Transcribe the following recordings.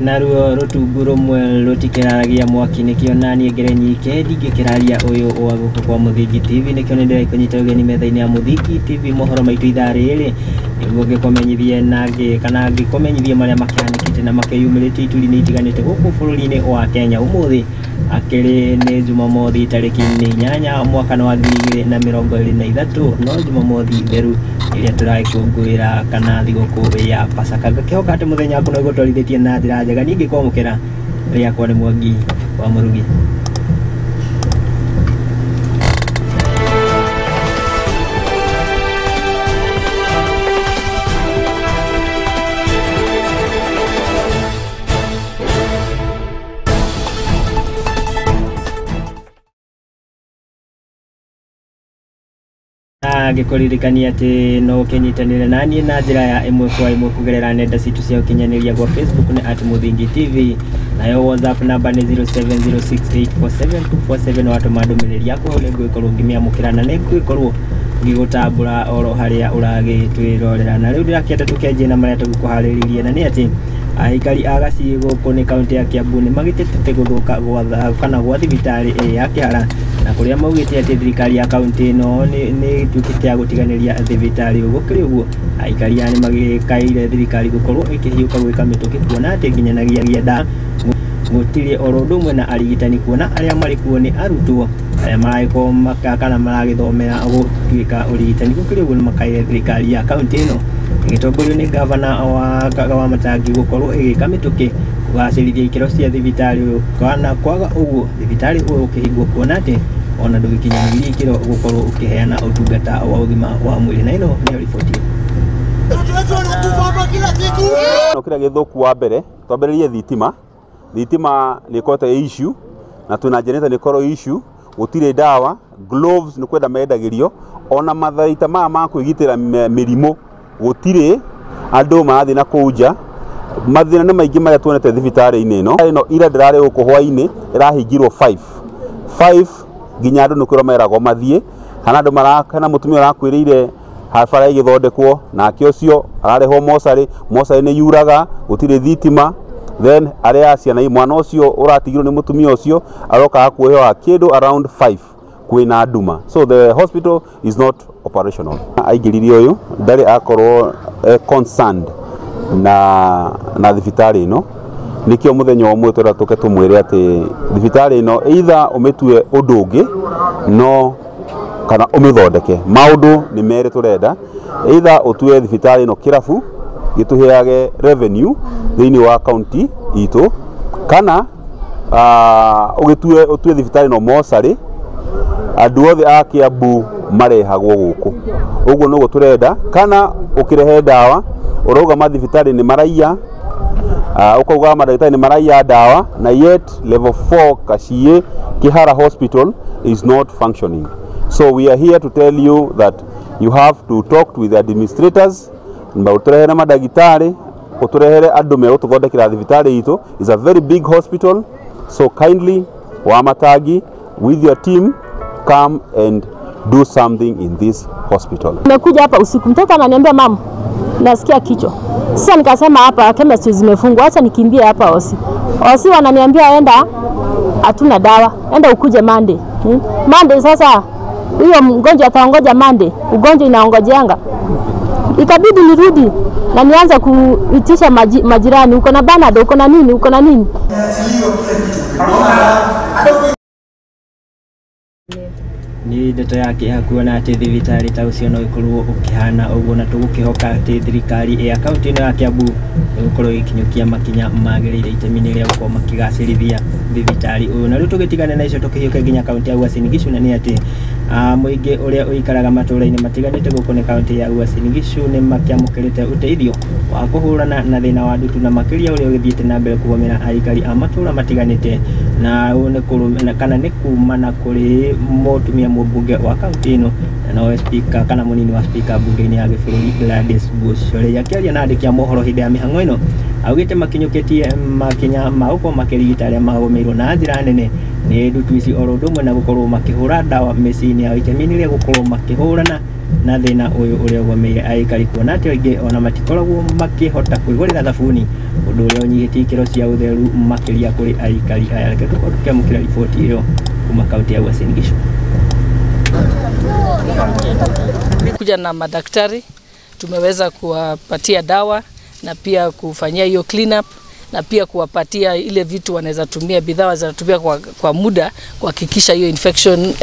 Naruo rũtungu rũmwe rũtikĩraragia mwaki, nĩkĩo naniĩ ngere nyike ndingĩkĩraria ũyũ wa gũkũ kwa Mũthingi TV. Nĩkĩo nĩndĩrakũnyita ũgeni metha-inĩ ya Mũthingi TV mohoro maitũ ithaa rĩrĩ, nĩguo ngĩkũmenyithie na ngĩ kana ngĩkũmenyithie marĩa makĩhanĩkĩte na makĩyumĩrĩtie ituri-inĩ itiganĩte gũkũ bũrũri-inĩ wa Kenya. Ũmũthĩ akĩrĩ nĩ Jumamothi tarĩki nĩ 8 mwaka wa 2023, no Jumamothi theru ĩrĩa tũragĩkũngũĩra kana thigũkũ ya Pasaka. Ngakĩhoka atĩ mũthenya waku nĩ ũgũtwarithĩtie na njĩra njega. Niĩ ngĩkwamũkĩra rĩakwa nĩ Mwangi wa Mũrugi. Ngĩkũririkania atĩ no ũkĩnyitanĩre na niĩ na njĩra ya ĩmwe kwa ĩmwe kũgerera nenda citũ cia ũkinyanĩria gwa Facebook nĩ at Mũthingi TV, nayo WhatsApp namba nĩ 0706847247. Watũma ndũmĩrĩri yaku hau nĩngũgĩkorwo ngĩmĩamũkĩra na nĩngũgĩkorwo ngĩgũtambũra oro harĩa ũragĩtwĩrorera. Na rĩu ndĩrakĩenda tũkĩanjie na marĩa tũgũkũharĩrĩirie, na nĩ atĩ aikari a Gaciĩ gũkũ nĩ kaũntĩ ya Kiambu nĩ magĩtetete gũthũka gwa kana gwa thibitarĩ ya Kĩhara, na kũrĩa maugĩte atĩ thirikari ya kaũntĩ ĩno nĩ ĩtuĩkĩte ya gũtiganĩria thibitarĩ ũyũ. Gũkĩrĩ ũguo, aikari aya nĩ magĩkaĩire thirikari gũkorwo ĩkĩhiũka gwĩka mĩtũkĩ, kuona atĩ nginyanagia nda gũtirĩ oro ũndũ ũmwe na arigitani, kuona arĩa marĩ kuo nĩ arutwo arĩa maragĩkorwo kana maragĩthomera gũtuĩka ũrigitani. Gũkĩrĩ ũguo, nĩ makaĩire thirikari ya kaũntĩ ĩno ĩgĩtongorio nĩ gavana wa Matangi gũkorwo ĩgĩka mĩtũkĩ kũgacĩrithia ikĩro cia thibitarĩ ũyũ, kana kwaga ũguo thibitarĩ ũyũ ũkĩhingwo, kuona atĩ ona ndũgĩkinyanĩirie ikĩro gũkorwo ũkĩheana ũtungata wa ũgima wa mwĩrĩ. Na ĩno nĩyo riboti. No kĩrĩa gĩthũku wa mbere twambĩrĩrie thitima. Thitima nĩ ĩkoretwo ĩ issue, na twĩna generator nĩ ĩkorwo issue, gũtirĩ ndawa, gloves nĩ kwenda mendagĩrio, ona matharaita maya ma kwĩgitĩra mĩrimũ gũtirĩ, andũ marathiĩ na kũu nja. Mathĩna nĩ maingĩ marĩa tuonete thibitarĩ-inĩ ĩno. Ĩno ira ndĩrarĩ gũkũ hwainĩ, ĩrahingirwo 5 5 nginya andũ nĩ kwĩrwo meragwo mathiĩ, kana andũ mara kana mũtumia ũrakwĩrĩire barabara ĩgĩthondekwo, nake ũcio ararehwo mocarĩ, mocarĩ nĩ yuraga, gũtirĩ thitima. Then arĩa ciana mwana ũcio ũratigirwo nĩ mũtumia ũcio arokaga kuohewa kĩndũ around 5 kwĩna nduma, so the hospital is not operational. Aingĩririe ũyũ ndarĩ akorwo concerned na thibitarĩ ĩno, nĩkĩo mũthenya ũmwe twenda tũke tũmwĩre atĩ thibitarĩ ĩno either ũmĩtue ũndũ ũngĩ no kana ũmĩthondeke. Maũndũ nĩ merĩ tũrenda, either ũtue thibitarĩ ĩno kĩrabu gĩtũheage revenue thĩinĩ wa kaunti itũ, kana ũgĩtue ũtue thibitarĩ ĩno mocarĩ, andũ othe a Kiambu marehagwo gũkũ. Ũguo nĩguo tũrenda. Kana ũkĩrehe ndawa, ũrauga mathibitarĩ nĩ maraiya, ũkauga mandagĩtarĩ nĩ maraiya ndawa, na yet level 4 Gachie Kihara Hospital is not functioning. So we are here to tell you that you have to talk with the administrators, ũtũrehere mandagĩtarĩ, ũtũrehere andũ megũtũthondekera thibitarĩ itũ. Is a very big hospital, so kindly Wamatangi with your team come and do something in this hospital. Nimekuja hapa usiku, mtoto ananiambia mama, nasikia kichwa. Sasa nikasema hapa chemistry zimefungwa, acha nikimbie hapa Osi. Osi wananiambia enda, hatuna dawa, enda ukuje Monday. Monday sasa huyo mgonjwa ataongoja Monday, ugonjwa inaongojeanga. Ikabidi nirudi na nianza kuitisha majirani, uko na Panadol, uko na nini, uko na nini. Nĩ ndeto ya kĩeha kuona atĩ thibitarĩ ta ũcio no ĩkorwo ũkĩhana ũguo, na tũgũkĩhoka atĩ thirikari ya kaũntĩ ĩno ya Kiambu ĩgũkorwo ĩgĩkinyũkia makinya magĩrĩire itemi-inĩ rĩa gũkorwo makĩgacĩrithia thibitarĩ ũyũ. Na rĩu tũgĩtigane na icio tũkĩhiũke nginya kaũntĩ ya Uasin Gishu, na nĩ atĩ mũingĩ ũrĩa ũikaraga matũũra-inĩ matiganĩte gũkũ nĩ kaũntĩ ya Uasin Gishu nĩ makĩamũkĩrĩte ũteithio wa kũhũrana na thĩna wa ndutu, na makĩria ũrĩa ũgĩthiĩte na mbere kũgomera aikari a matũũra matiganĩte, na ũũ nĩ kana nĩ kumana kũrĩ mũtumia mũmbunge wa kaũntĩ ĩno na nowe speaker kana mũnini wa speaker bunge-inĩ ya gĩbũrũri Gladys Gusore. Akĩaria na andĩki a mohoro hĩndĩ ya mĩhang'o ĩno, augĩte makinyũkĩtie makinya ma gũkorwo makĩrigita arĩa magũmĩirwo na njĩra nene nĩ ndutu ici, oro ũndũ ũmwe na gũkorwo makĩhũra ndawa mĩciĩ-inĩ yao itemi-inĩ rĩa gũkorwo makĩhũrana na thĩna ũyũ ũrĩa ũgũmĩire aikari kuona atĩ aingĩ ona matikoragwo makĩhota kwĩgũrĩra thabuni, ũndũ ũrĩa ũnyihĩtie ikĩro cia ũtheru makĩria kũrĩ aikari aya. Reke tũkorwo tũkĩamũkĩra riboti ĩyo kuma kaunti ya Uasin Gishu. Kuja na madaktari tumeweza kuwapatia dawa na pia kufanyia hiyo clean up na pia kuwapatia ile vitu wanaweza tumia, bidhaa wanatumia kwa muda kuhakikisha hiyo infection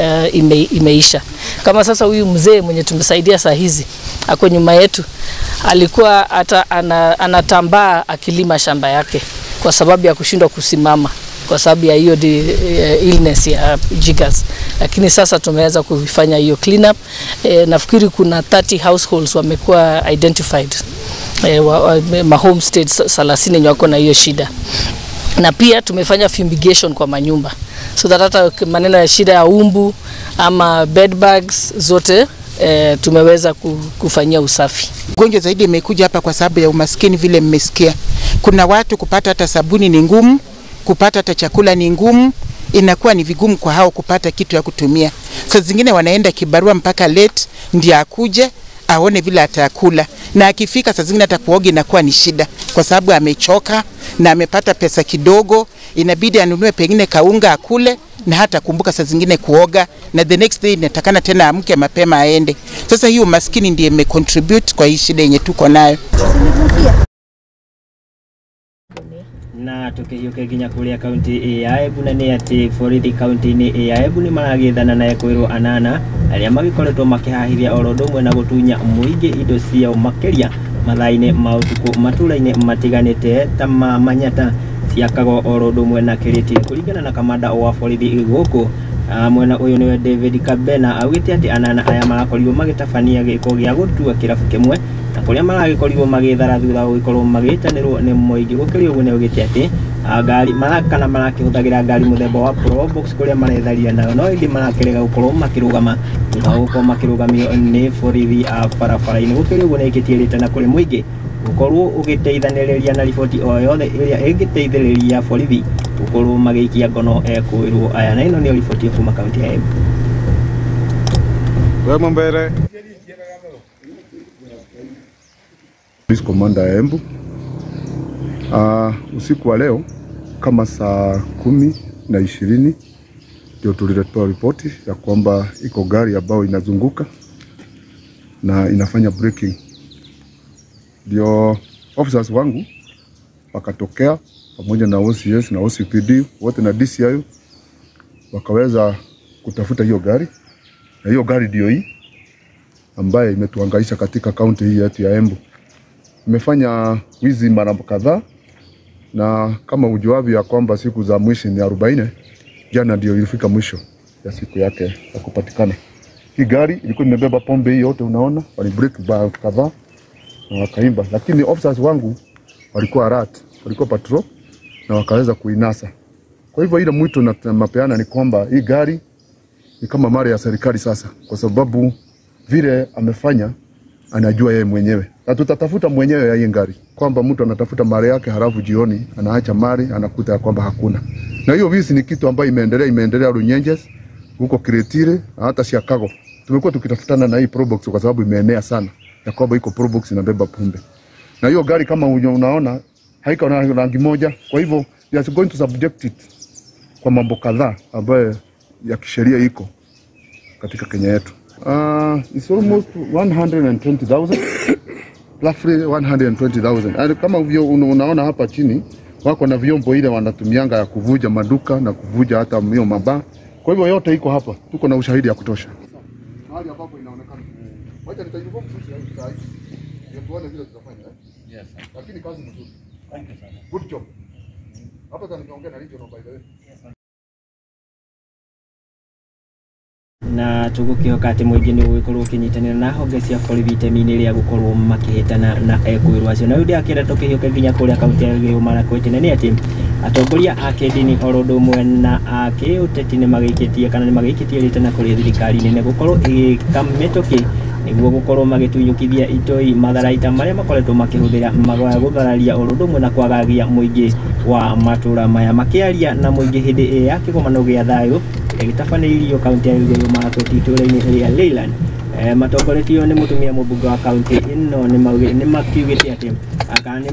imeisha. Kama sasa huyu mzee mwenye tumesaidia saa hizi ako nyuma yetu, alikuwa hata anatambaa akilima shamba yake kwa sababu ya kushindwa kusimama kwa sababu ya hiyo illness ya jiggers. Lakini sasa tumeweza kufanya hiyo clean up. Nafikiri kuna 30 households wamekuwa identified, ma homesteads 30 wako na hiyo shida. Na pia tumefanya fumigation kwa manyumba so that hata maneno ya shida ya umbu ama bed bugs zote tumeweza kufanyia usafi. Ugonjwa zaidi imekuja hapa kwa sababu ya umaskini, vile mmesikia. Kuna watu kupata hata sabuni ni ngumu, kupata hata chakula ni ngumu, inakuwa ni vigumu kwa hao kupata kitu ya kutumia. Saa zingine wanaenda kibarua mpaka late ndio akuje aone vile atakula, na akifika saa zingine hata kuoga inakuwa ni shida kwa sababu amechoka na amepata pesa kidogo, inabidi anunue pengine kaunga akule na hata kumbuka saa zingine kuoga, na the next day inatakana tena amke mapema aende. Sasa hiyo umaskini ndiye imecontribute kwa hii shida yenye tuko nayo. Na tukihiũke nginya kũrĩa kaunti ya Embu, na nĩ atĩ borithi kaunti-inĩ ya Embu nĩ maragĩthana na ekwĩrwo anana arĩa magĩkoretwo makĩhahithia oro ũndũ ũmwe na gũtunya mũingĩ indo ciao makĩria mathaa-inĩ ma ũtukũ matũra-inĩ matiganĩte ta ma Manyata, Ciakago oro ũndũ ũmwe na Kĩrĩti. Kũringana na kamanda wa borithi gũkũ mwena ũyũ nĩwe David Kabena, augĩte atĩ anana aya marakorirwo magĩtabania gĩko gĩa gũtua kĩrabu kĩmwe na kũrĩa maragĩkorirwo magĩthara thutha wa gũgĩkorwo magĩtanĩrwo nĩ mũingĩ. Gũkĩrĩ ũguo nĩaugĩte atĩ ngari kana marakĩhũthagĩra ngari mũthemba wa Probox kũrĩa maretharia nayo, no ĩndĩ marakĩrega gũkorwo makĩrũgama thutha wa gũkorwo makĩrũgamio nĩ borithi a barabara-inĩ. Gũkĩrĩ ũguo nĩaikĩtie rĩtana kũrĩ mũingĩ gũkorwo ũgĩteithanĩrĩria na riboti o yothe ĩrĩa ĩngĩteithĩrĩria borithi gũkorwo magĩikia ngono ekwĩrwo aya. Na ĩno nĩyo riboti kuma kaunti ya Embu. Mbere Police Commander ya Embu. Usiku wa leo kama saa 10:20 ndio tuliletewa ripoti ya kwamba iko gari ambayo inazunguka na inafanya braking. Ndio officers wangu wakatokea pamoja na OCS na OCPD wote na DCI wakaweza kutafuta hiyo gari, na hiyo gari ndio hii ambaye imetuhangaisha katika kaunti hii yetu ya Embu. Imefanya wizi mara kadhaa, na kama ujuavyo ya kwamba siku za mwisho ni 40, jana ndio ilifika mwisho ya siku yake ya kupatikana. Hii gari ilikuwa imebeba pombe hii yote, unaona walibreak bar kadhaa na wakaimba, lakini officers wangu walikuwa alert, walikuwa patrol na wakaweza kuinasa. Kwa hivyo ile mwito na mapeana ni kwamba hii gari ni kama mali ya serikali sasa, kwa sababu vile amefanya anajua yeye mwenyewe, na tutatafuta mwenyewe ya hii gari, kwamba mtu anatafuta mali yake halafu jioni anaacha mali anakuta ya kwamba hakuna. Na hiyo wizi ni kitu ambayo imeendelea Runyenjes, huko Kiretire hata Chicago. Tumekuwa tukitafutana na hii Probox kwa sababu imeenea sana, ya kwamba iko Probox inabeba pombe. Na hiyo gari kama unaona haiko na rangi moja, kwa hivyo we are going to subject it kwa mambo kadhaa ambayo ya kisheria iko katika Kenya yetu. It's almost 120,000, roughly 120,000. And kama unaona hapa chini wako na vyombo ile wanatumianga ya kuvuja maduka na kuvuja hata mio mabaa. Kwa hivyo yote iko hapa, tuko na ushahidi ya kutosha. Mahali ambapo inaonekana. Wacha nitajibu mfushi sasa hivi. Ndio tuone vile tutafanya. Yes. Lakini kazi nzuri. Thank you sana. Good job. Hapa sasa nimeongea na regional by the way. Na tugukihoka ati muingi ni ugikorwo ukinyitanira na honge cia borithi itemi-inĩ rĩa gũkorwo makĩhĩtana na ekwĩrwo acio. Na rĩu ndĩrakĩenda tũkĩhiũke nginya kũrĩa kaunti ya Elgeyo Marakwet, na nĩ atĩ atongoria a kĩndini oro ũndũ ũmwe na a kĩũteti nĩ magĩikĩtie kana nĩ magĩikĩtie rĩtana kũrĩ thirikari nene gũkorwo ĩgĩka mĩtũkĩ nĩguo gũkorwo magĩtunyũkithia itoi matharaita marĩa makoretwo makĩhũthĩra magoya gũthararia oro ũndũ ũmwe na kwagagia mũingĩ wa matũra maya. Makĩaria na mũingĩ hĩndĩ ĩrĩa ya kĩgomano gĩa thayũ gĩtabanĩirio kaunti ya Elgeyo Marakwet itũra-inĩ rĩa Leyland, Matongoretio nĩ mũtumia mũmbunge wa kaunti ĩno nĩ makiugĩte atĩ kana nĩ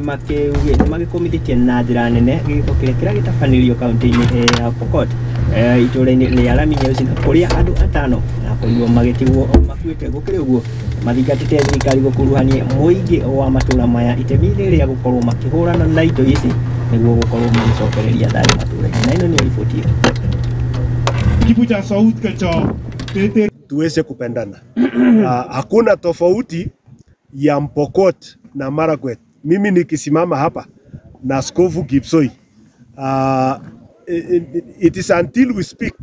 magĩkũmithĩtie na njĩra nene gĩko kĩrĩa kĩragĩtabanĩrio kaunti-inĩ ya Pokot, itũũra-inĩ rĩa Lami Nyeusi, na kũrĩa andũ 5 marakorirwo magĩtigwo makuĩte. Gũkĩrĩ ũguo, mathingatĩte thirikari gũkuruhania mũingĩ wa matũũra maya itemi-inĩ rĩa gũkorwo makĩhũrana na indo ici nĩguo gũkorwo magĩcokereria thayũ matũũra-inĩ. Na ĩno nĩyo riboti ĩyo. Tuweze kupendana. Hakuna tofauti ya Mpokot na Marakwet. Mimi nikisimama hapa na Askofu Kipsoi, it is until we speak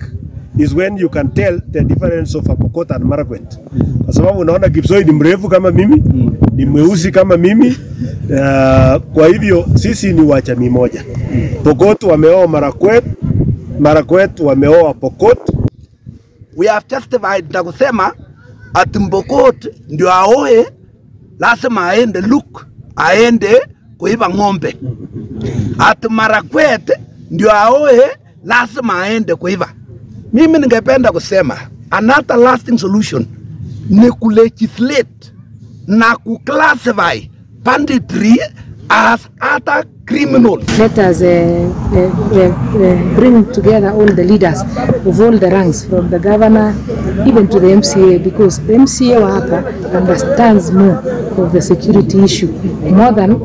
is when you can tell the difference of a Pokot and Marakwet. Kwa sababu unaona Kipsoi ni mrefu kama mimi, ni mweusi kama mimi. Kwa hivyo sisi ni wa jamii moja. Pokot wameoa Marakwet, Marakwet wameoa Pokot. We have testified na kusema ati Mpokot ndio aoe lazima aende look, aende kuiba ng'ombe. Ati Marakwet ndio aoe lazima aende kuiba. Mimi ningependa kusema another lasting solution ni kulegislate na kuclassify banditry as other criminals. Let us bring together all the leaders of all the ranks, from the governor even to the MCA, because the MCA wa hapa understands more of the security issue, more than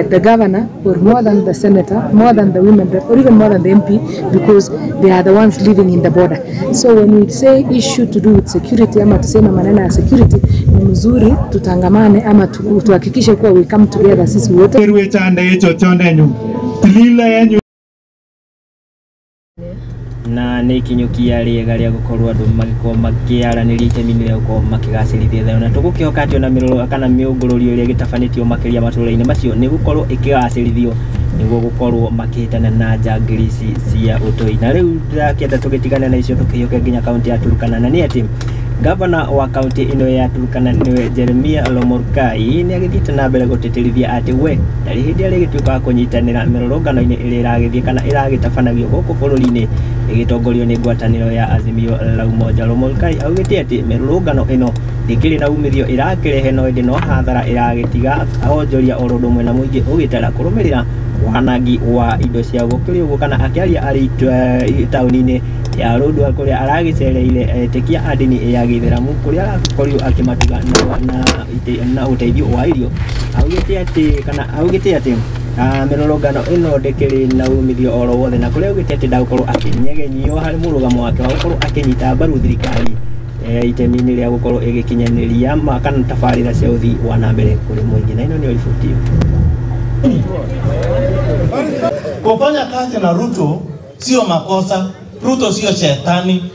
the governor, or more than the senator, more than the women rep, or even more than the MP, because they are the ones living in the border. So when we say issue to do with security, ama tuseme maneno ya security, ni mzuri tutangamane ama tuhakikishe kuwa we come together sisi wote. Na nä ikinyũkia rĩega rĩa gũkorwo andũ magĩkorwo makĩaranĩria itemi-inĩ rĩa gũkorwo makĩgacĩrithia thayũ, na tũgũkĩhoka atĩ ona mĩrũrũ kana mĩũngũrũrio ĩrĩa ĩgĩtabanĩtio makĩria matũũra-inĩ macio nĩ gũkorwo ĩkĩgacĩrithio nĩguo gũkorwo makĩhĩtana na njangiri ici cia ũtoi. Na rĩu ndĩrakĩenda tũgĩtigane na icio tũkĩhiũke nginya kaunti ya Turkana, na nĩ atĩ gavana wa kaunti ĩno ya Turkana nĩwe Jeremiah Lomorkai nĩ agĩthiĩte na mbere gũtĩtĩrithia atĩ we ndarĩ hĩndĩ arĩgĩtuĩka wa kũnyitanĩra mĩrũrũngano-inĩ ĩrĩa ĩragĩthiĩ kana ĩragĩtabanagio gũkũ bũrũri-inĩ ĩgĩtongorio nĩ ngwatanĩro ya Azimio la Umoja. Lomorkai augĩte atĩ mĩrũrũngano ĩno ndĩkĩrĩ na umithio ĩrakĩrehe, no ĩndĩ no hathara ĩragĩtiga onjoria oro ũndũ ũmwe na mũingĩ ũgĩtara kũrũmĩrĩra wanangi wa indo cia gũkĩrĩ ũguo. Kana akĩaria arĩ taũni-inĩ ya Lodwar kũrĩa aragĩcereire etĩkia a ndini ya gĩithĩramu kũrĩa arakorirwo akĩmatuga na ũteithio wa irio, augĩte atĩ kana augĩte atĩ mĩrũrũngano ĩno ndĩkĩrĩ na umithio oro wothe, na kũrĩa augĩte atĩ ndagũkorwo akĩnyegenyio harĩ mũrũgamo wake wa gũkorwo akĩnyita mbaru thirikari itemi-inĩ rĩa gũkorwo ĩgĩkinyanĩria kana tabarĩra cia ũthii wa na mbere kũrĩ mũingĩ. Na ĩno nĩyo riboti ĩyo. Kufanya kazi na Ruto sio makosa. Ruto sio shetani.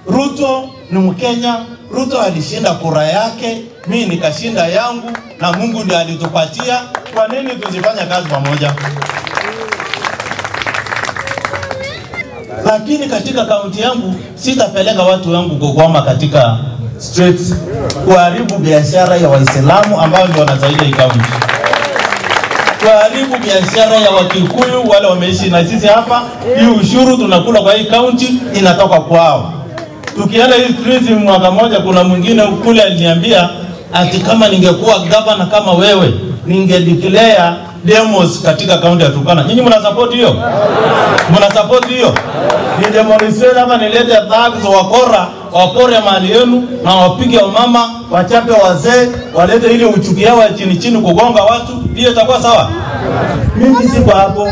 Ruto ni Mkenya. Ruto alishinda kura yake, mimi nikashinda yangu, na Mungu ndiye alitupatia. Kwa nini tusifanye kazi pamoja? Lakini katika kaunti yangu sitapeleka watu wangu kukwama katika streets kuharibu biashara ya Waislamu ambao ndio wanasaidia hii kaunti, kuharibu biashara ya Wakikuyu wale wameishi na sisi hapa. Hii ushuru tunakula kwa hii kaunti inatoka kwao. Tukienda hii streets mwaka moja, kuna mwingine kule aliniambia ati kama ningekuwa governor kama wewe ningedeclare demos katika kaunti ya Turkana. Nyinyi mna support hiyo? Mna support hiyo? Ni demonstrate ama nilete thugs wakora wapore mali yenu na wapige wamama, wachape wazee, walete ile uchuki yao chini chini kugonga watu, hiyo itakuwa sawa? Mimi siko hapo.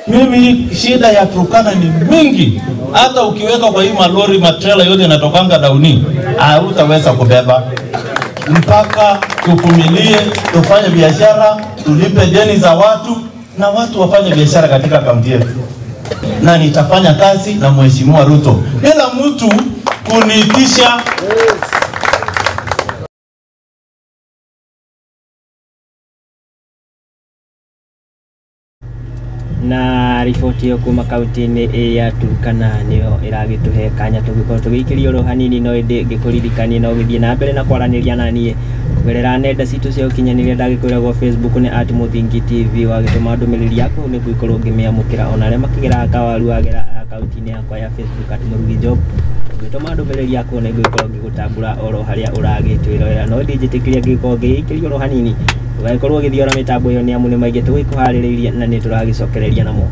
Mimi shida ya Turkana ni mingi. Hata ukiweka kwa hii malori matrela yote inatokanga dauni, hautaweza kubeba. Mpaka tuvumilie, tufanye biashara, tulipe deni za watu na watu wafanye biashara katika kaunti yetu. Na nitafanya kazi na Mheshimiwa Ruto bila mtu kuniitisha. Na riboti ĩyo kuma kaunti-inĩ ya Turkana nĩyo ĩragĩtũhe kanya tũgĩkorwo tũgĩikĩrio oro hanini, no ĩndĩ ngĩkũririkanie no ũgĩthiĩ na mbere na kwaranĩria na niĩ kũgerera nenda citũ cia ũkinyanĩria. Ndagĩkwĩragwo Facebook nĩ @Mũthingi TV, wagĩtũma ndũmĩrĩri yaku nĩngũgĩkorwo ngĩmĩamũkĩra. Ona arĩa makĩgeraga kawaru wagera akaunti-inĩ yakwa ya Facebook @Mũrugi Job Ũngĩtũma ndũmĩrĩri yaku nĩ ngũgĩkorwo ngĩgũtambũra oro harĩa ũragĩtwĩrorera, no ndinjĩtĩkĩria ngĩgĩkorwo ngĩikĩrio oro hanini ũgagĩkorwo ũgĩthiora mĩtambo ĩyo nĩ amu nĩ maingĩ tũgĩkũharĩrĩirie na nĩ tũragĩcokereria namo.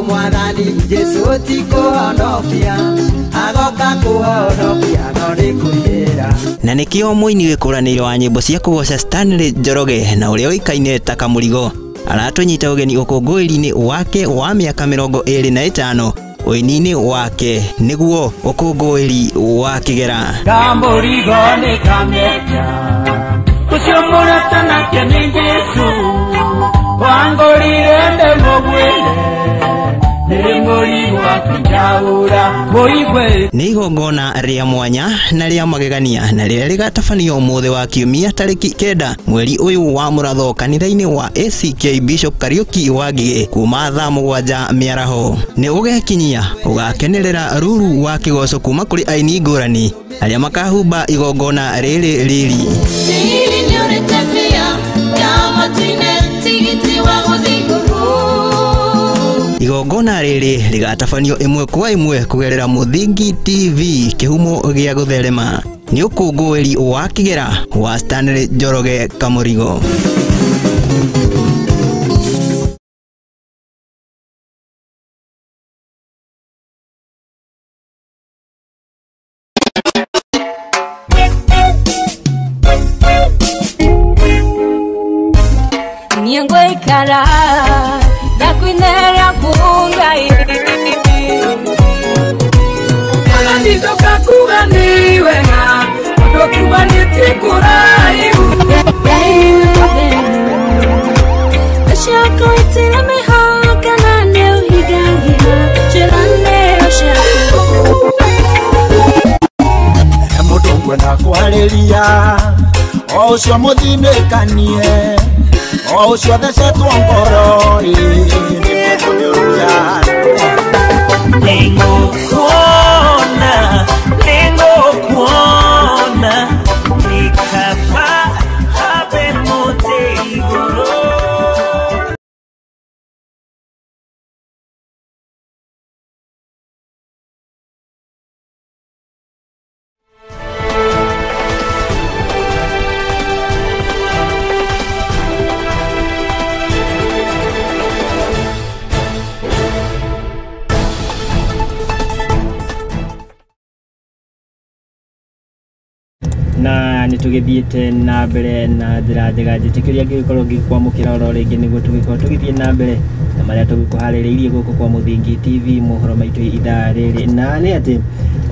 Mwathani Jesu ti kũhonokia agoka kũhonokia no nĩ kũiyĩra. Na nĩkĩo mũini wĩkũranĩire wa nyĩmbo cia kũgoca Stanley Njoroge na ũrĩa ũĩkaine ta Kamũrigo aratũnyita ũgeni ũkũngũĩri-inĩ wake wa mĩaka 25 ũini-inĩ wake nĩguo ũkũngũĩri wa kĩgera. Kamũrigo nĩ kamenya ũcio mũrata nake nĩ Jesu wangũrire ndĩmũgwĩre. Nĩ igongona rĩa mwanya na rĩa magegania na rĩrĩa rĩgatabanio ũmũthĩ wa kiumia tarĩki 9 mweri ũyũ wa Mũratho kanitha-inĩ wa ACK Bishop Kariuki wa Ngigĩ kuma thaa 7 mĩaraho. Nĩ ũgekinyia ũgakenerera ruru wa kĩgoco kuma kũrĩ aini ngũrani arĩa makahumba igongona rĩrĩ rĩri. Igongona rĩrĩ rĩgatabanio ĩmwe kwa ĩmwe kũgerera Mũthingi TV kĩhumo gĩa gũtherema. Nĩ ũkũngũĩri wa kĩgera wa Stanley Njoroge Kamũrigo. Niengũikara ndakwinera kungai Nitoka kuga ni wega ndokumanĩtie kũraihu. Ciakwa itirĩ mĩhaka na nĩ ũhingagia ciĩranĩro ciaku. Mũndũ ngwenda kwarĩria o ũcio mũthinĩkanie o ũcio thecetwo ngoro ĩ Nĩngũkuona, nĩngũkuona, nĩ kaba habe mũtĩ igũrũ. Na nĩ tũgĩthiĩte na mbere na njĩra njega njĩtĩkĩria ngĩgĩkorwo ngĩkwamũkĩra oro rĩngĩ nĩguo tũgĩkorwo tũgĩthiĩ na mbere na marĩa tũgĩkũharĩrĩirie gũkũ kwa Mũthingi TV mohoro maitũ ithaa rĩrĩ. Na nĩ atĩ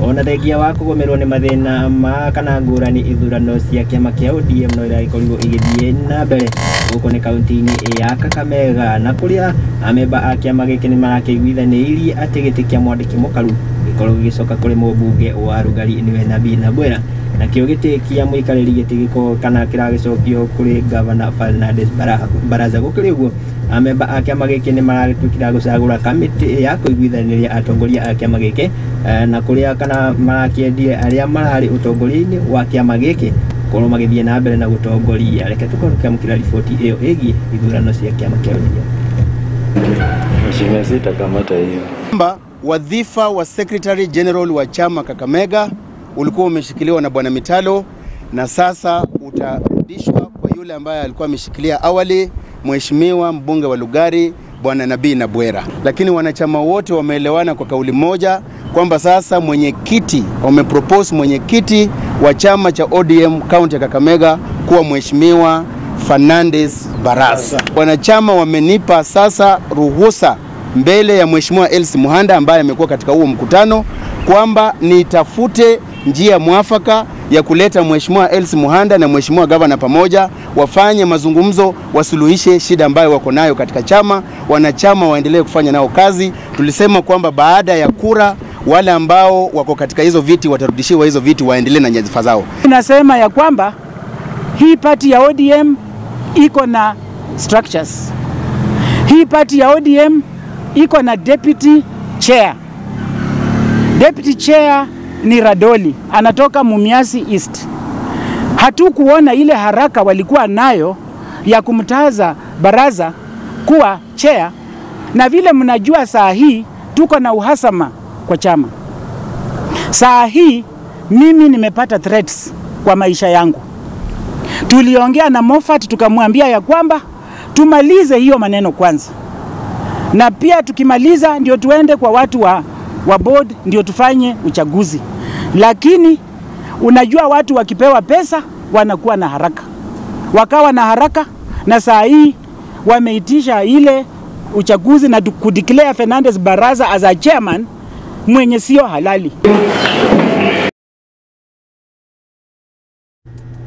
ona thengia wa kũgũmĩrwo nĩ mathĩna ma kana ngũrani ithurano cia kĩama kĩa ODM no iragĩkorirwo igĩthiĩ na mbere gũkũ nĩ kaunti-inĩ ya Kakamega, na kũrĩa amemba a kĩama gĩkĩ nĩ marakĩiguithanĩirie atĩ gĩtĩ kĩa mwandĩki mũkaru gĩkorwo gĩgĩcoka kũrĩ mũmbunge wa Rugari nĩwe Nabii Nabwera, na kĩo gĩtĩ kĩa mũikarĩri gĩtĩ gĩkorwo kana kĩragĩcokio kũrĩ Gavana Fernandes Baraza. Gũkĩrĩ ũguo amemba a kĩama gĩkĩ nĩ maragĩtuĩkire a gũcagũra kamĩtĩ ya kũiguithanĩria atongoria a kĩama gĩkĩ, na kũrĩa kana marakĩendire arĩa mararĩ ũtongoria-inĩ wa kĩama gĩkĩ gũkorwo magĩthiĩ na mbere na gũtongoria. Reke tũkorwo tũkĩamũkĩra riboti ĩyo ĩgiĩ ithurano cia kĩama kĩa ODM. Mheshimiwa, sitakamata hiyo. Wadhifa wa Secretary General wa chama Kakamega ulikuwa umeshikiliwa na Bwana Mitalo na sasa utarudishwa kwa yule ambaye alikuwa ameshikilia awali, Mheshimiwa mbunge wa Lugari Bwana Nabii Nabwera. Lakini wanachama wote wameelewana kwa kauli moja kwamba sasa mwenyekiti, wamepropose mwenyekiti wa chama cha ODM kaunti ya Kakamega kuwa Mheshimiwa Fernandes Barasa. Wanachama wamenipa sasa ruhusa mbele ya Mheshimiwa Elsie Muhanda ambaye amekuwa katika huo mkutano kwamba nitafute njia mwafaka ya kuleta Mheshimiwa Elsie Muhanda na Mheshimiwa Gavana pamoja, wafanye mazungumzo, wasuluhishe shida ambayo wako nayo katika chama, wanachama waendelee kufanya nao kazi. Tulisema kwamba baada ya kura Wale ambao wako katika hizo viti watarudishiwa hizo viti, waendelee na nyadhifa zao. Nasema ya kwamba hii party ya ODM iko na structures. Hii party ya ODM iko na deputy chair. Deputy chair ni Radoli, anatoka Mumias East. Hatukuona ile haraka walikuwa nayo ya kumtaza Baraza kuwa chair, na vile mnajua saa hii tuko na uhasama kwa chama. Saa hii mimi nimepata threats kwa maisha yangu. Tuliongea na Moffat tukamwambia ya kwamba tumalize hiyo maneno kwanza, na pia tukimaliza ndio tuende kwa watu wa board ndio tufanye uchaguzi. Lakini unajua watu wakipewa pesa wanakuwa na haraka, wakawa na haraka, na saa hii wameitisha ile uchaguzi na kudeclare Fernandez Baraza as a chairman mwenye sio halali.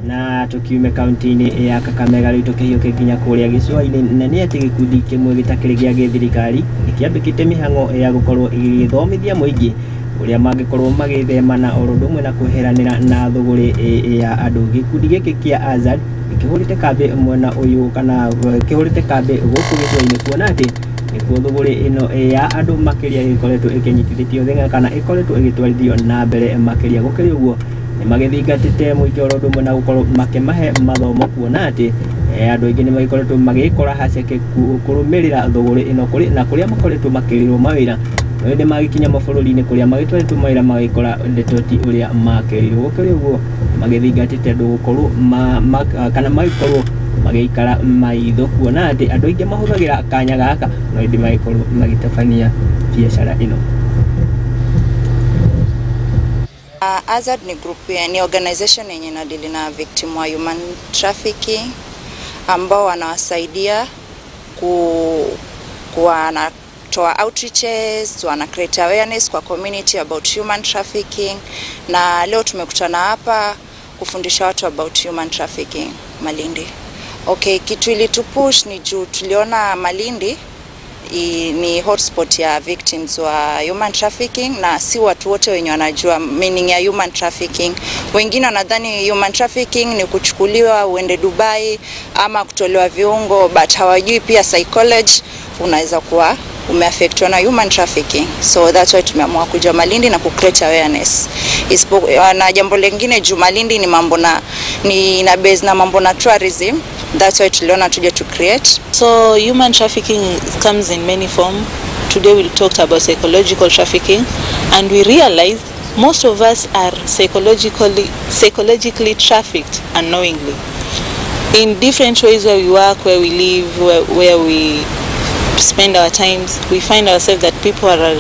Na tukiume kaunti-inĩ ya Kakamega rĩu tũkĩhiũke nginya kũrĩa gĩcũa-inĩ, na nĩ atĩ gĩkundi kĩmwe gĩtakĩrĩ gĩa gĩthirikari nĩkĩambĩkĩte mĩhang'o ya gũkorwo ĩgĩthomithia mũingĩ ũrĩa mangĩkorwo magĩthema na oro ũndũ ũmwe na kweheranĩra na thũgũrĩ ya andũ. Gĩkundi gĩkĩ kĩa Azad kĩhũrĩte kambĩ mwena ũyũ kana kĩhũrĩte kambĩ gũkũ gĩcũa-inĩ, kuona atĩ nĩkuo thũgũrĩ ĩno ya andũ makĩria ĩkoretwo ĩkĩnyitithĩtio thĩng'a kana ĩkoretwo ĩgĩtwarithio na mbere makĩria. Gũkĩrĩ ũguo nĩmagĩthingatĩte mũingĩ oro ũndũ ũmwe na gũkorwo makĩmahe mathomo, kuona atĩ andũ aingĩ nĩmagĩkoretwo magĩkora haceke kũrũmĩrĩra thũgũrĩ ĩno kũrĩ na kũrĩa makoretwo makĩrĩrwo mawĩra, no ĩndĩ magĩkinya mabũrũri-inĩ kũrĩa magĩtwarĩtwo mawĩra magĩkora ndeto ti ũrĩa makĩrĩirwo. Gũkĩrĩ ũguo magĩthingatĩte andũ gũkorwo kana magĩkorwo magĩikara maitho, kuona atĩ andũ aingĩ mahũthagĩra kanya gaka no ĩndĩ magĩkorwo magĩtabania biacara ĩno. Azad ni group, ni organization yenye inadili na victim wa human trafficking ambao wanawasaidia wanatoa outreaches, wana create awareness kwa community about human trafficking. Na leo tumekutana hapa kufundisha watu about human trafficking Malindi. Okay, kitu ilitupush ni juu tuliona Malindi ni hotspot ya victims wa human trafficking, na si watu wote wenye wanajua meaning ya human trafficking. Wengine wanadhani human trafficking ni kuchukuliwa uende Dubai ama kutolewa viungo, but hawajui pia psychology unaweza kuwa umeaffectwa na human trafficking. So that's why tumeamua kuja Malindi na kucreate awareness. Na jambo lingine juu Malindi ni mambo na ni na base na mambo na tourism, that's why tuliona tuje to create. So human trafficking comes in many forms. Today we talked about psychological trafficking, and we realized most of us are psychologically trafficked unknowingly in different ways, where we work, where we live, where we spend our times. We find ourselves that people are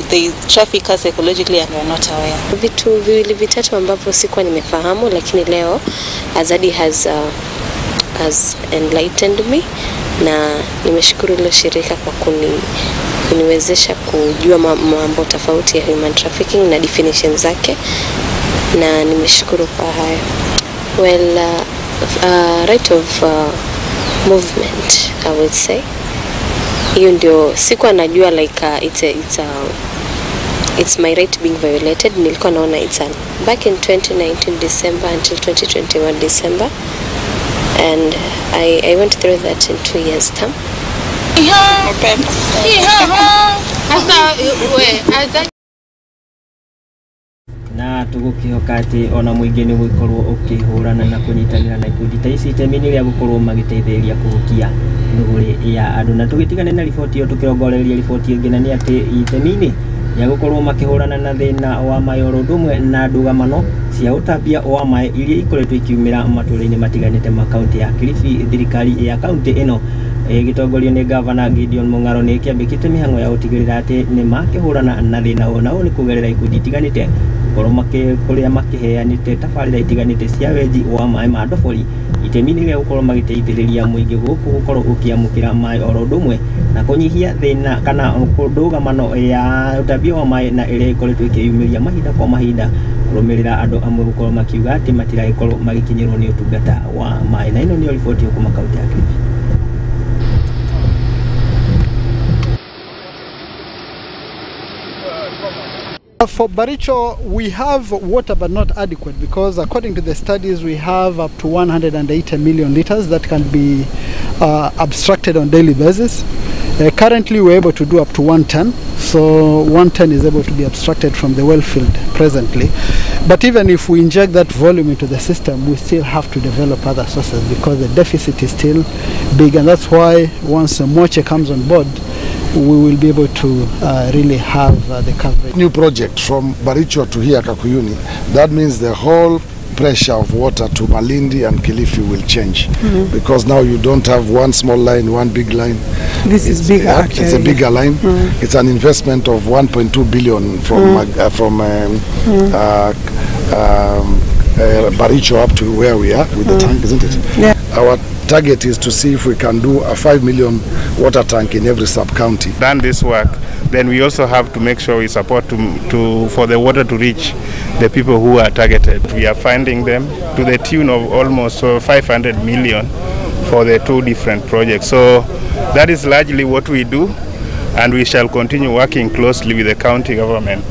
they traffic us psychologically and we are not aware. Vitu viwili vitatu ambavyo sikuwa nimefahamu, lakini leo Azadi has enlightened me, na nimeshukuru hilo shirika kwa kuniwezesha kujua mambo tofauti ya human trafficking na definition zake, na nimeshukuru kwa hayo. Well, right of movement, I would say. Hiyo ndio sikuwa najua, like it's my right being violated. Nilikuwa naona it's an back in 2019 December until 2021 December, and I went through that in 2 years time. Na tugukihoka ati ona muingi ni gukorwo ukihurana na kunyitanira na ikundi ta ici itemi-inĩ rĩa gũkorwo magĩteithĩrĩria kũhukia thũgũrĩ ya andũ. Na tũgĩtigane na riboti ĩyo tũkĩrongoreria riboti ĩngĩ, na nĩ atĩ itemi-inĩ rĩa gũkorwo makĩhũrana na thĩna wa maĩ oro ũndũ ũmwe na ndũgamano cia ũtambia wa maĩ iria ikoretwo ikiumĩra matũũra-inĩ matiganĩte ma kaunti ya Kilifi, thirikari ya kaunti ĩno ĩgĩtongorio nĩ gavana Gideon Mung'aro nĩ ĩkĩambĩkĩte mĩhang'o ya gũtigĩrĩra atĩ nĩ makĩhũrana na thĩna ũyũ, na ũũ nĩ kũgerera ikundi itiganĩte gũkorwo kũrĩa makĩheanĩte tabarĩra itiganĩte cia wenji wa maĩ ma ndobori itemi-inĩ rĩa gũkorwo magĩteithĩrĩria mũingĩ gũkũ gũkorwo ũkĩamũkĩra maĩ oro ũndũ ũmwe na kũnyihia thĩna kana ndũgamano ya ũtambia wa maĩ na ĩrĩa ĩkoretwo ĩkĩyumĩria mahinda kwa mahinda kũrũmĩrĩra andũ amwe gũkorwo makiuga atĩ matiragĩkorwo magĩkinyĩrwo nĩ ũtungata wa maĩ. Na ĩno nĩyo riboti kuma kaunti ya Kilifi. For Baricho, we have water but not adequate, because according to the studies we have up to 180 million liters that can be abstracted on daily basis. Currently we're able to do up to 110, so 110 is able to be abstracted from the well field presently. But even if we inject that volume into the system, we still have to develop other sources because the deficit is still big, and that's why once Mwache comes on board, we will be able to really have the coverage. New project from Baricho to here, Kakuyuni, that means the whole pressure of water to Malindi and Kilifi will change. Because now you don't have one small line, one big line. This is bigger, actually. It's a bigger line. It's an investment of 1.2 billion from Baricho up to where we are with the tank, isn't it? Yeah. Our target is to see if we can do a 5 million water tank in every sub-county. Done this work, then we also have to make sure we support for the water to reach the people who are targeted. We are finding them to the tune of almost 500 million for the two different projects. So that is largely what we do, and we shall continue working closely with the county government.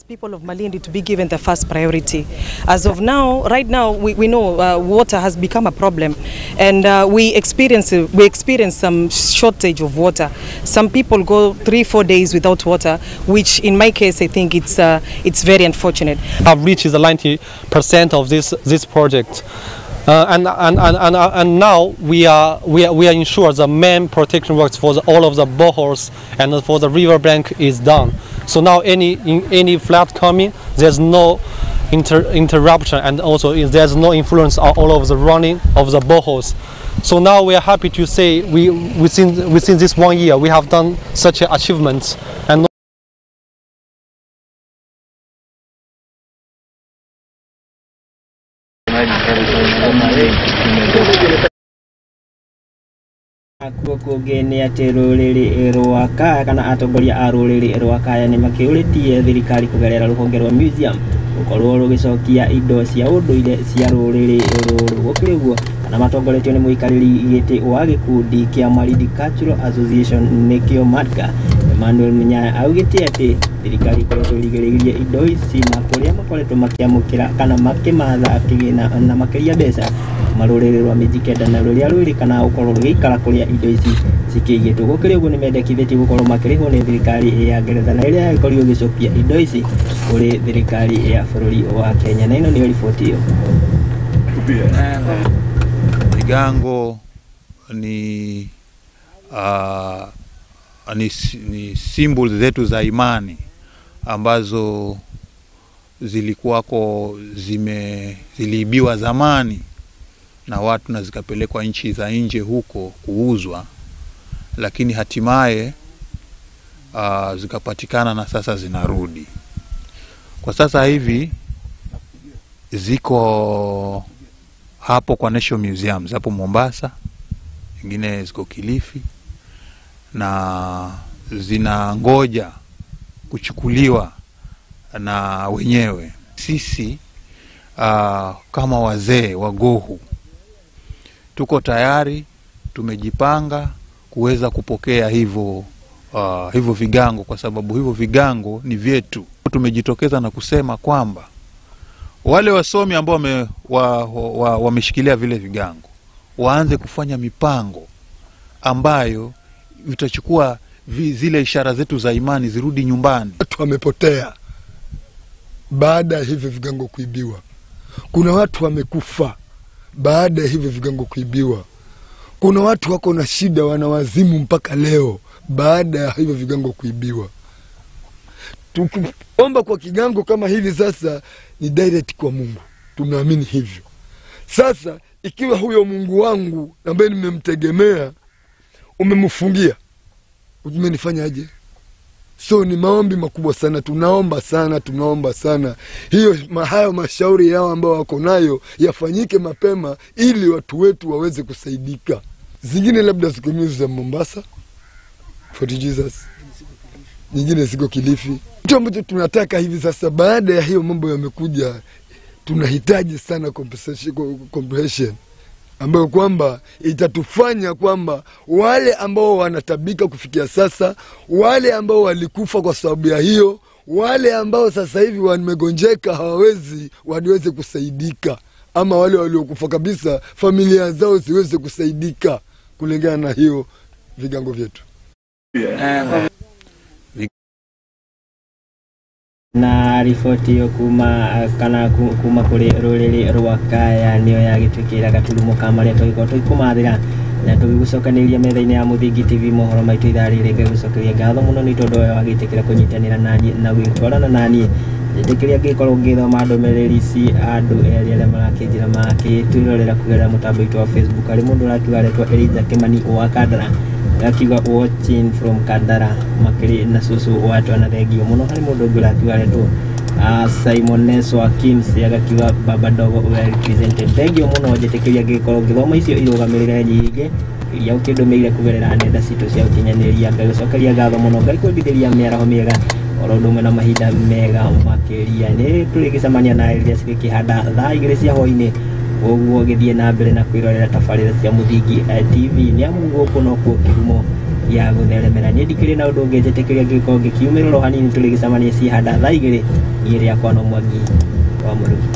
People of Malindi to be given the first priority. As of now, right now, we know water has become a problem, and we experience some shortage of water. Some people go 3-4 days without water, which in my case I think it's very unfortunate. I've reached the 90% of this project. And now we are ensure the main protection works for all of the boreholes and for the river bank is done. So now any flood coming, there's no interruption, and also there's no influence on all of the running of the boreholes. So now we are happy to say we within this 1 year we have done such achievements. And Kuo kũngĩ nĩ atĩ rũrĩrĩ rwa Kaya kana atongoria a rũrĩrĩ rwa Kaya nĩ makĩũrĩtie thirikari kũgerera rũhonge rwa museum gũkorwo rũgĩcokia indo cia ũndũire cia rũrĩrĩ rũrũ. Gũkĩrĩ ũguo kana matongoretio nĩ mũikarĩri gĩtĩ wa gĩkundi kĩa Malindi Cultural Association nĩkĩo MADCA Emmanuel Munyaya augĩte atĩ thirikari ĩkoretwo ĩrigĩrĩirie indo ici na kũrĩa makoretwo makĩamũkĩra kana makĩmatha kĩgĩna na makĩria mbeca marũrĩrĩ rwa Mijikenda na rũrĩa rwĩrĩkanaga gũkorwo rũgĩikara kũrĩa indo ici cikĩigĩtwo. Gũkĩrĩ ũguo nĩmendekithĩtie gũkorwo makĩrĩhwo nĩ thirikari ya Ngeretha na ĩrĩa yagĩkorirwo ĩgĩcokia indo ici kũrĩ thirikari ya bũrũri wa Kenya. Na ĩno nĩyo riboti ĩyo. Vigango ni symbol zetu za imani ambazo zilikuwako ziliibiwa zamani na watu na zikapelekwa nchi za nje huko kuuzwa, lakini hatimaye zikapatikana na sasa zinarudi. Kwa sasa hivi ziko hapo kwa National Museums hapo Mombasa, nyingine ziko Kilifi, na zinangoja kuchukuliwa na wenyewe. Sisi kama wazee wa Gohu tuko tayari, tumejipanga kuweza kupokea hivyo vigango, kwa sababu hivyo vigango ni vyetu. Tumejitokeza na kusema kwamba wale wasomi ambao wameshikilia vile vigango waanze kufanya mipango ambayo itachukua zile ishara zetu za imani zirudi nyumbani. Watu wamepotea baada ya hivi vigango kuibiwa. Kuna watu wamekufa baada ya hivi vigango kuibiwa. Kuna watu wako na shida, wanawazimu mpaka leo baada ya hivi vigango kuibiwa. Tukiomba kwa kigango kama hivi sasa ni direct kwa Mungu. Tunaamini hivyo. Sasa ikiwa huyo Mungu wangu ambaye nimemtegemea umemfungia, umenifanyaje? So ni maombi makubwa sana, tunaomba sana, tunaomba sana. Hiyo hayo mashauri yao ambao wako nayo yafanyike mapema ili watu wetu waweze kusaidika. Zingine labda ziko za Mombasa, Fort Jesus, nyingine ziko Kilifi. Kitu ambacho tunataka hivi sasa baada ya hiyo mambo yamekuja, Tunahitaji sana compensation ambayo kwamba itatufanya kwamba wale ambao wanatabika kufikia sasa, wale ambao walikufa kwa sababu ya hiyo, wale ambao sasa hivi wamegonjeka hawawezi, waweze kusaidika, ama wale waliokufa kabisa familia zao ziweze kusaidika kulingana na hiyo vigango vyetu. Na riboti ĩyo kuma kana kuma kũrĩ rũrĩrĩ rwa Kaya nĩyo yagĩtwĩkĩra gaturumo ka marĩa tũgĩkorwo tũgĩkũmathĩra na tũgĩgũcokanĩrĩria metha-inĩ ya Mũthingi TV mohoro maitũ ithaa rĩrĩ. Ngagũcokeria ngatho mũno nĩ tondũ we wagĩtĩkĩra kũnyitanĩra naniĩ na gũgĩtwarana naniĩ. Njĩtĩkĩria ngĩkorwo ngĩthoma ndũmĩrĩri ici andũ erĩ arĩa marakĩnjĩra makĩtwĩrorera kũgerera mũtambo witũ wa Facebook. Harĩ mũndũ ũrakiuga aretwo Elijah Kimani wa Kandara, akiuga watching from Kandara, makĩrĩ na cũcũ wa twana, thengio mũno. Harĩ mũndũ ũngĩ ũrakiuga aretwo Simon Neso Akims, agakiuga baba dogo well presented, thengio mũno. Njĩtĩkĩria ngĩkorwo ngĩthoma icio irũgamĩrĩre nyingĩ iria ũkĩndũmĩire kũgerera nenda citũ cia ũkinyanĩria. Ngagũcokeria ngatho mũno, ngakwendithĩria mĩaraho mĩega oro ũndũ ũmwe na mahinda mega makĩria. Nĩ tũrĩgĩcemania na rĩrĩa cigĩkĩhanda thaa 2 cia hwainĩ, ũguo gĩthiĩ na mbere na kwĩrorera tabarĩra cia Mũthingi TV, nĩ amu gũkũ nokuo kĩhumo gĩa gũtheremera. Niĩ ndikĩrĩ na ũndũ ũngĩ, njĩtĩkĩria ngĩkorwo ngĩkiumĩrĩrwo hanini, tũrĩgĩcemania cihanda thaa 2. Niĩ rĩakwa no Mwangi wa Mũrugi.